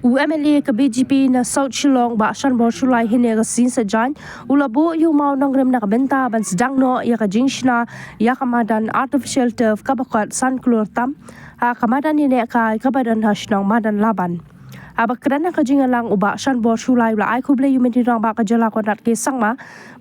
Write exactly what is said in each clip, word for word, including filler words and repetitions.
U M L A ka B J P na South Shillong, Bah Shanbor Shullai, hynne ka sngi Saitjaiñ u la buh ïa u mawnongrim na ka bynta ban sdang noh ïa ka jingshna ïa ka madan artificial turf kaba kot san klur tam ha ka madan ïalehkai kaba don ha shnong Madan Laban. Haba kren ha ka jingïalang, u Bah Shanbor Shullai u la ai khublei ïa u Myntri Rangbah ka jylla Conrad K Sangma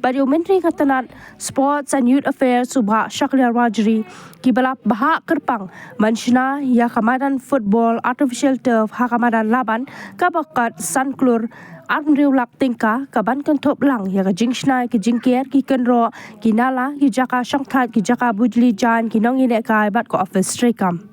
bad ïa u Myntri ka tnat Sports and Youth Affairs, u Bah Shakliar Warjri, kiba la bhah kyrpang ban shna ïa ka madan football artificial turf ha ka Madan Laban kaba kot san klur arphew lak tyngka, kaban kynthup lang ïa ka jingshna ïa ki jingker, ki kynroh, ki nala, ki jaka shongthait, ki jaka bujli jaiñ, ki nongïalehkai bad ka office treikam.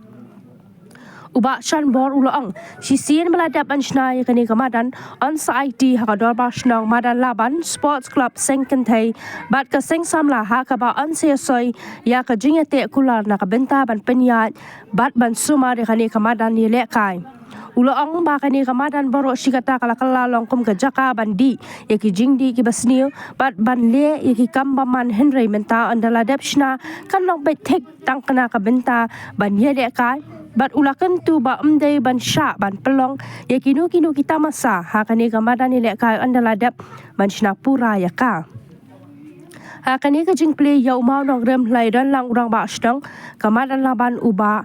U Bah Shanbor u la ong, shisien ba la dep ban shna ïa kane ka madan, yn sa aiti ha ka Dorbar Shnong Madan Laban, Sports Club Seng Kynthei bad ka Seng Samla, ha kaba yn sa ïasoi ïa ka jingïateh kular na ka bynta ban pynïaid bad ban sumar ïa kane ka madan ïalehkai. U la ong ba kane ka madan baroh shi katta ka la kylla long kum ka jaka ban dih ïa ki jingdih kiba sniew bad ban leh ïa ki kam bymman, hynrei mynta ynda la dep shna kan long beit thik tang kane ka bynta ban ïalehkai, bad u la kyntu ba ym dei ban shah ban pynlong ïa kino kino ki tamasa ha kane ka madan ïalehkai ynda la dep ban shna pura ïa ka. Ha kane ka jingplie ïa u mawnongrim la ïadon lang u Rangbah Shnong ka Madan Laban, u Bah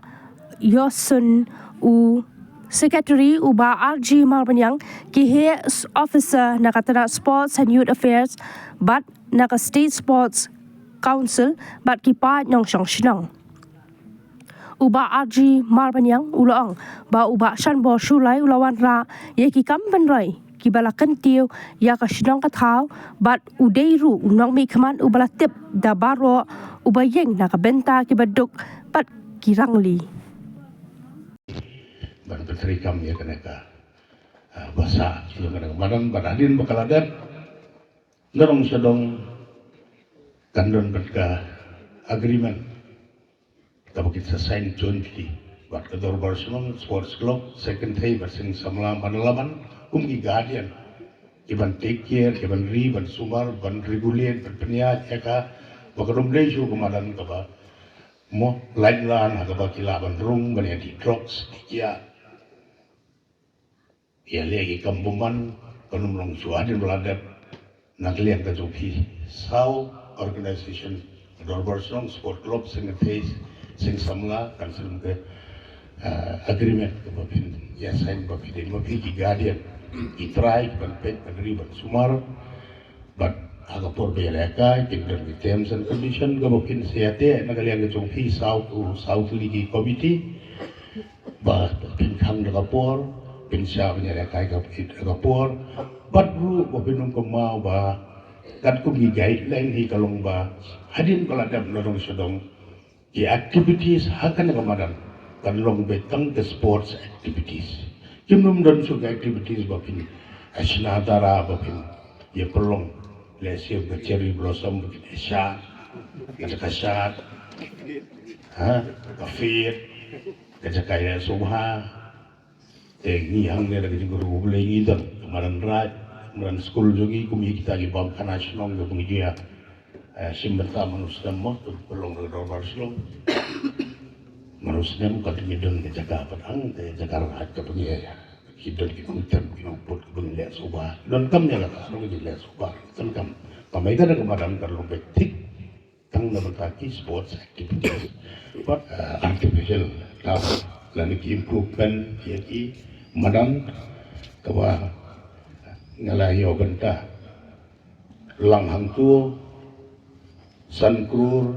Ïohsun, u Secretary, u Bah R G Marbaniang, ki heh s-, officer na ka tnat Sports and Youth Affairs bad na ka State Sports Council bad ki paid nongshong shnong. U Bah R G Marbaniang u la ong ba u Bah Shanbor Shullai u la wanrah ïa ki kam pynroi kiba la kyntiew ïa ka shnong ka thaw bad u dei ruh u nongmihkhmat uba la tip da baroh, uba ïeng na ka bynta kiba duk bad ki rangli. Ban pyntreikam ïa kane ka, ah, basa ïa kane ka madan, bad hadien ba ka la dep, na dong sha dong kan don bad ka agreement kaba ki sa sign jointly bad ka Dorbar Shnong, Sports Club Seng Kynthei bad Seng Samla Madan Laban kum ki guardian, ki ban take care, ki ban ri, ban sumar, ban regulate, ban pynïaid ïa ka, ba kan ym dei shuh ka madan kaba mo lait lan ha kaba ki lah ban rung ban ïa ki drugs, ki kiad. Ïa leh ki kam bymman kan ym long shuh. Hadien ba la dep, na ka liang ka jong phi saw organization, Dorbar Shnong, Sport Club Seng Kynthei, Seng Samla, kan sa long ka, ah, agreement kaba phin ïa sign ba phi dei ma phi ki guardian, ki trai, ki ban peit, ban ri, ban sumar. Bad ha ka por ba ïalehkai, kin don ki terms and condition kaba phin sa ïateh na ka liang ka jong phi saw, saw tylli ki committee. Ba phin khang da ka por, phin shah ban ïalehkai ka, da ka por. Bad ruh ba phin ym kynmaw ba katkum ki guideline hi ka long ba hadien ba la dep na dong sha dong, ki activities ha kane ka madan kan long beit tang ka sports activities. Kim nym don shuh ki activities ba phin, ah, shna dara, ba phin ïa pynlong, lehse ka cherry blossom, ba phin ïa shad, ka jaka shad, ha, ka fied, ka jaka ïaleh sngewbha. Te ngi hangne da ka jingkyrkhu U Blei ngi don ka madan raid, madan skul jong ngi, kum ïa kita ki bym khana shnong kiba ngi ju ïa, eh, shim bynta man u snem mo, to pynlong da ka Dorbar Shnong. Man u snem ka ngi don ka jaka pat hangta, jaka raid kaba ngi ïa, ki don ki kyrteng, ki nongput kiba ngi leh sngewbha. Donkam ïa kata, ngi leh sngewbha. Donkam. Ka mei ka da ka madan ka long beit thik tang na bynta ki sports activities. Pat, uh, artificial turf lane ki improvement ïa ki madan kaba nga la ïoh bynta lang hangto san klur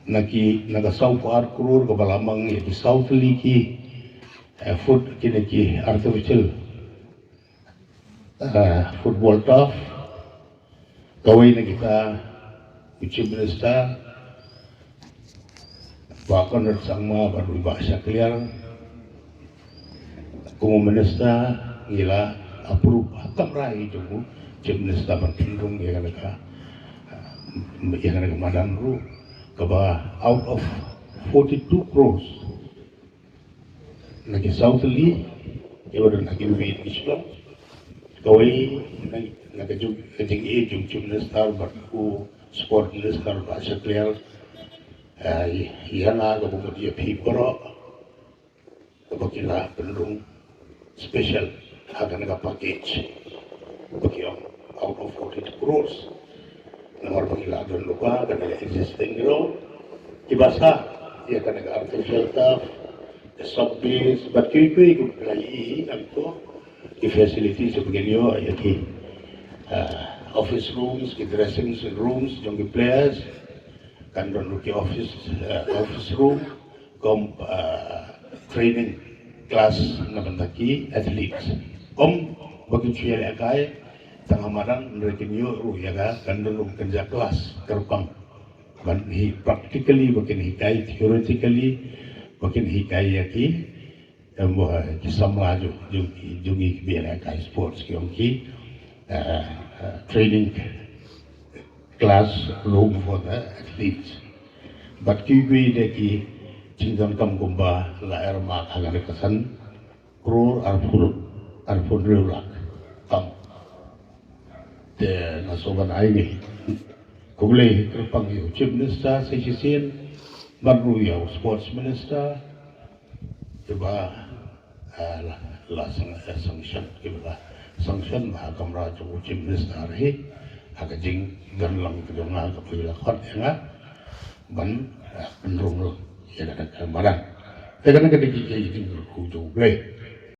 na ki, na ka saw phew ar klur kaba la mang ïa ki saw tylli ki, eh, foot, kine ki artificial, eh, football turf. Kawei na kita u Chief Minister, Bah Conrad Sangma bad u Bah Shakliar, kum u Minister ngi la approve ha kamra jong u Chief Minister ban pynrung ïa kane ka, ïa kane ka madan ruh kaba out of forty-two crores. Na ki saw tylli, ïa ba don ha ki wei ki shnong. Kawei na, na ka jong, ka jingïeit jong Chief Minister bad u Sport Minister Bah Shakliar. Eh, ïa nga kaba mut ïa phi baroh. Kaba ki la pynrung special ha kane ka package, ba ki ong out of forty-two crores. Namar ba ki la don lypa kane ka existing ground, kiba sah ïa kane ka artificial turf, ka soft base, bad kiwei kiwei kiba ki la ïohi, nangta ki facilities ba kin ïoh ïa ki, uh, office rooms, ki dressing rooms jong ki players, kan don ruh ki office, uh, office room, kum, uh, training class na bynta ki athletes. Kum ba kin shu ïalehkai tang ha madan, hynrei kin ïoh ruh ïa ka, kan don ruh kynja class kyrpang. Ban hi practically ba kin hikai, theoretically ba kin hikai ïa ki, em, ba ki samla jong, jong ki, jong ki ba ïalehkai sports, ki ong ki, uh, uh, training classroom for the athletes. Bad kiwei de ki jingdonkam kumba la earmark ha kane ka san klur arphew, arphew hynriew lak tam. Te nga sngewbha ban ai khublei kyrpang ïa u Chief Minister sa shisien, bad ruh ïa u Sports Minister, kiba, ah, la, la sang-, eh, sanction, kiba la sanction ha kamra jong u Chief Minister hi, ha ka jingdon lang ka jong nga kaba la khot ïa nga ban, ah, pynrung lang ïa kane ka madan. Te kane ka dei ka jingkyrkhu jong U Blei.